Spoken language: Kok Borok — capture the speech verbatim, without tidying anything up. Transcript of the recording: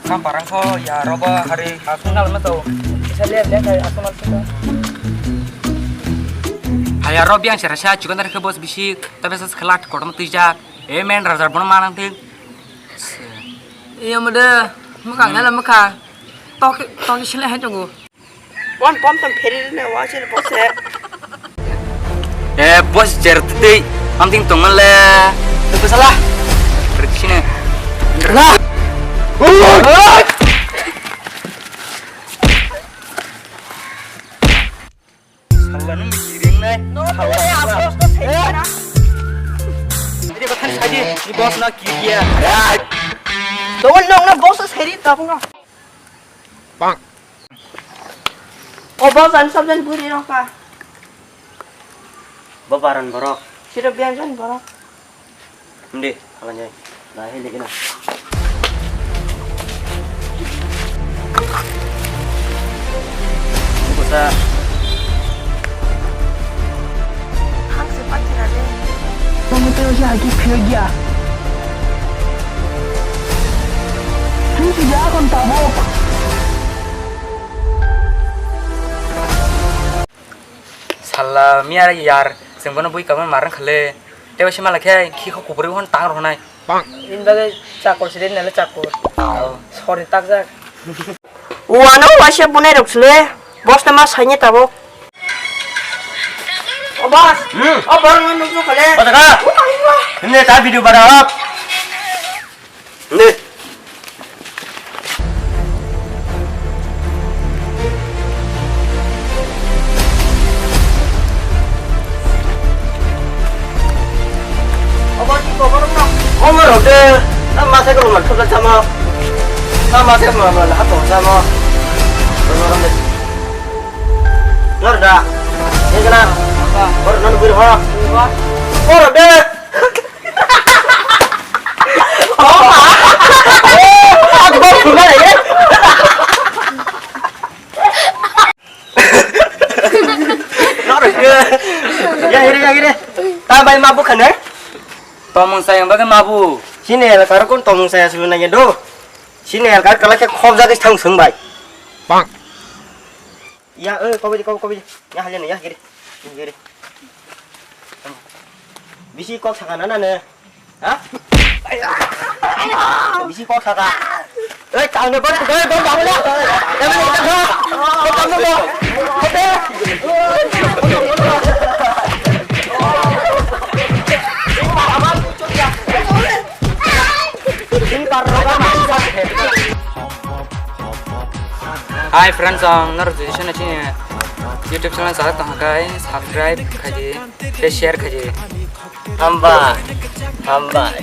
Kam parang kho ya robo hari asung nal ma to. Isa le le kai asung nal to. Haya robi ang sera sa chukandar khe boss bisi tabe sa khalat kotom twijak. E men rajar bono manang tin. Iya mede mukang nala mukang. Tok tok sila hai tongo. Wan pom tom pheri ne wa chil bose. Eh, boss jer tei. Am ting tong le. Tu salah. Berkisine. Lah. Salah nung kiring nai. No, no, ya, boss to seri na. Ini bahkan saja di boss na kiri ya. Tuh nong na boss to seri tak nong. Bang. O boss, ang sabjan buri rok ka. Bo baran borok. Siro biar jan borok. Hindi, akan jai. Nah, hindi kena. Busa. Hang se pathira de. Kamu tuh lagi pergi ya? Ini tidak akan tabok. Salla miya yar, chwng bono bui kabui marwng khale. Tei bai se mala khe khikho kuburi hwn tang rwnai. Bini bagwi chakor se de nale chakor. Oh. Sori takjak. Uano waisa bunai rok sile. Boss na ma saini tabok. O boss. Hmm. O borok no nukjak khale. Kota ka? Ini ta video pada hap. Ni. Obo ni koborok no. Koborok de, na masa ko man thok sama. Na masa ko man ha to sama. Koborok de. Lor da. Ni kana? Apa? Bor non bir ho. Apa? Koborok de. Ya, hiri, ya, hiri. Ta bai mabu khane? Tomung sayang bagai mabu. Sini elkar kun tomung saya sudah nanya do. Sini elkar kalau ke khop jadi thang sung bai. Bang. Ya, eh, kopi, kopi, kopi. Ya, halian ya, giri. Giri. Bisi kok sakana na ne? Ha? Bisi kok saka. Eh, tang ne bor, bor, bor, bor, bor. Kami ni kita. Kau kamu mau? Kau Hi friends, ang nor jisana chini YouTube channel sa tong kai subscribe khaji, tei share khaji. Hamba, hamba.